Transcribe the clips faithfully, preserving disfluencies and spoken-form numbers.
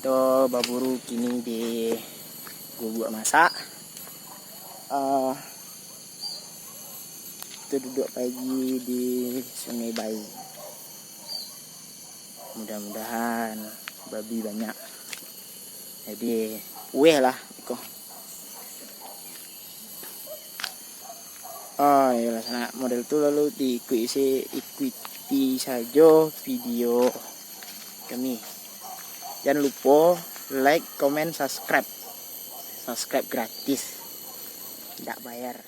Yo, baburu kini di gubuak masak. Ah, tu duduak pagi di Sungai Bayi. Mudah-mudahan babi banyak. Jadi, weh lah, iko. Oh, iyolah, sanak model tu, lalu diikuti, ikuti sajo video kami. Jangan lupa like, comment, subscribe. Subscribe gratis. Ndak bayar.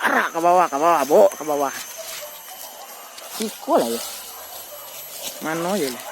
Arak ka bawah, ka bawah, bawok ka bawah. Iko lah yo. Mano je lah.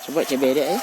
Cubo cebek dek, eh.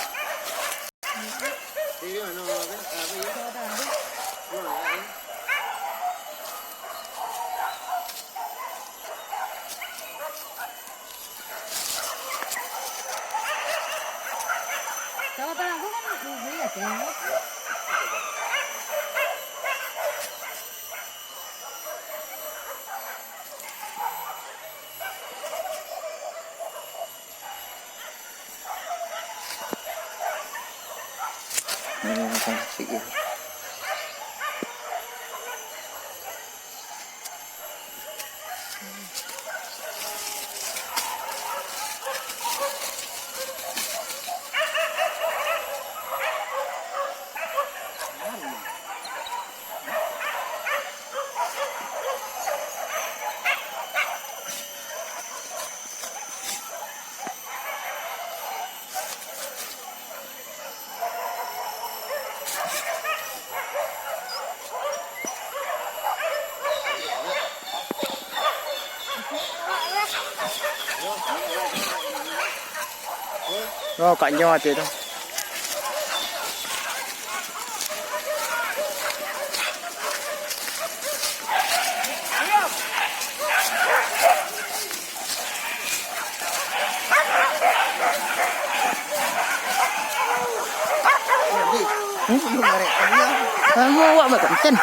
Oh, kak nyo ati tu. Hmm? Kamu awak buat konten.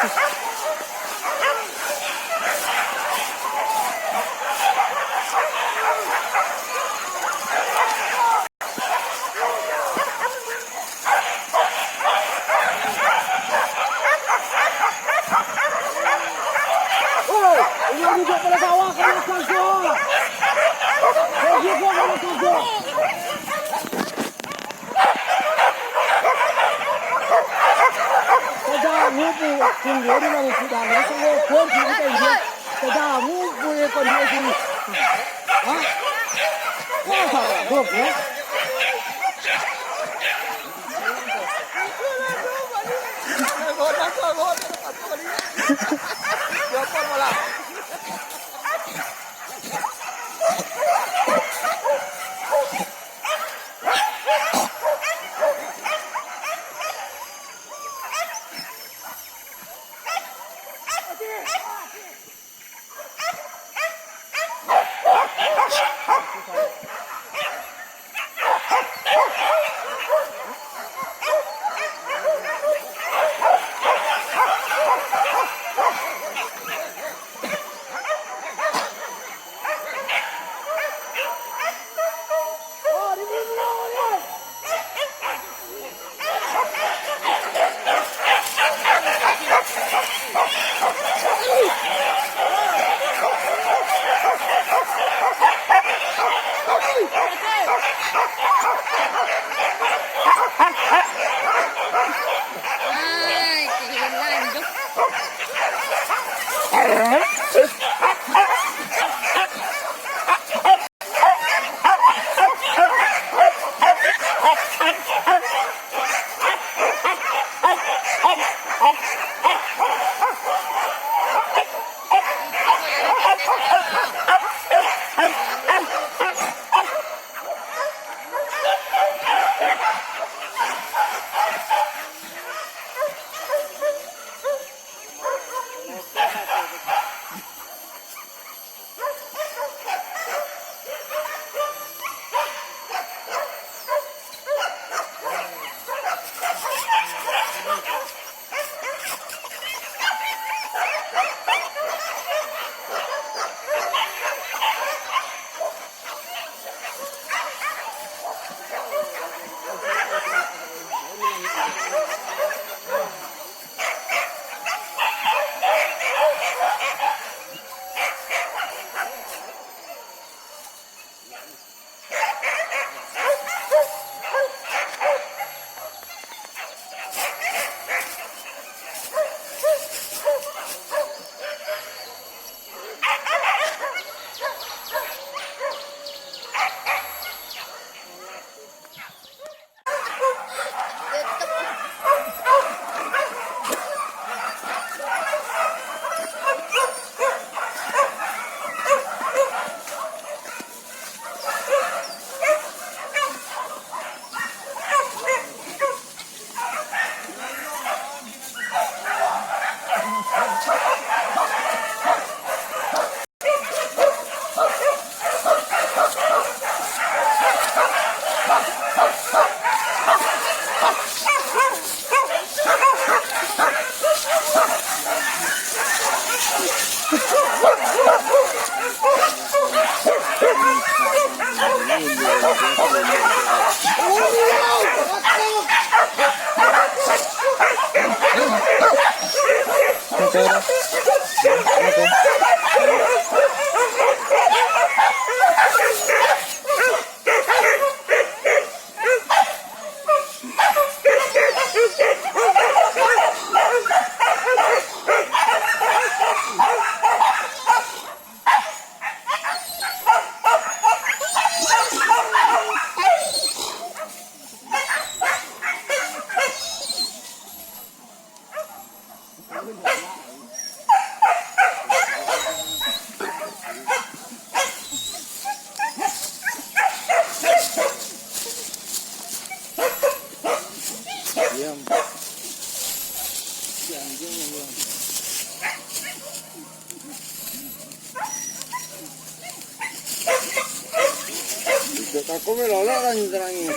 Aku melolok lah ni terang ni.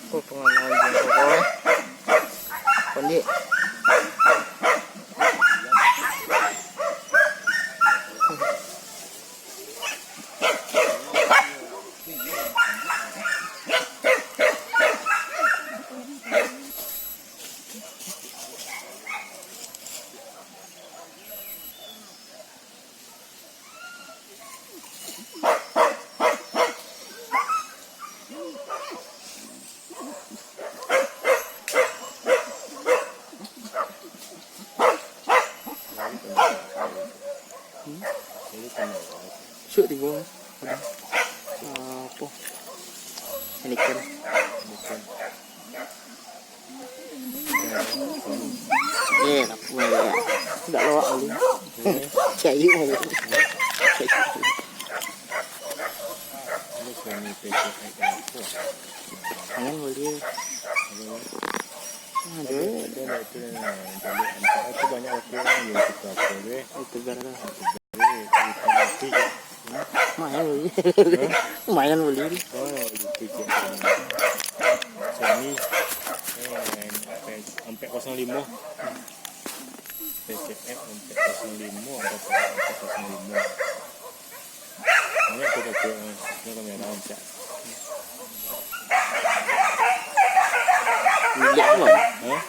Oh, panganan jengkok, eh. Pandai. Suk di bawah. Ah, apo? Ini kan. Eh, lapua ya. Ndak lawak kali. Cayu kali. Ini suami P C S apa? Jangan boleh. Aduh. Ada lah itu yang jadi antar itu banyak waktu orang yang suka apa deh. Itu benar. Jadi, itu nanti Lumayan bali. Hah? Lumayan bali. Oh, gitu, gitu. Sony, eh, ampek kosong limo. P C F ampek kosong limo, ada ampek kosong limo. Banyak tu, tapi, eh, ini kamera ampek. Ulek tu, Bang. Hah?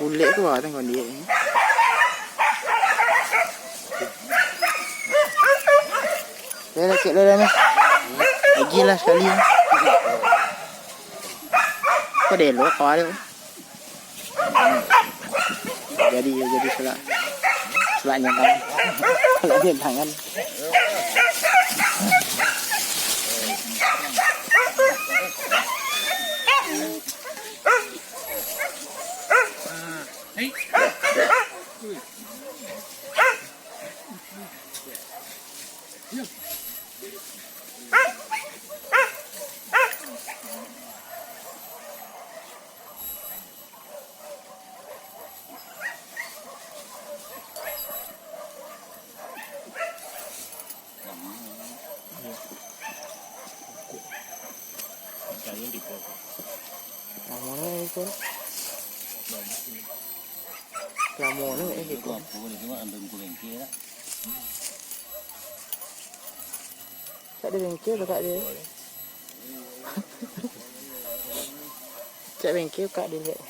Ulek tu, Bang, tengok dia ni. Dah, dah, cek dah, dah, Mas. Lagi lah sekali. Kau dah elok, kau ada. Jadi, jadi selak. Selak nyentangan. Selak nyentangan. Lamo ni ko. Lamo ni, eh, iko. Cak di bengkel tu, Kak, dia. Cak bengkel, Kak, dia lihat.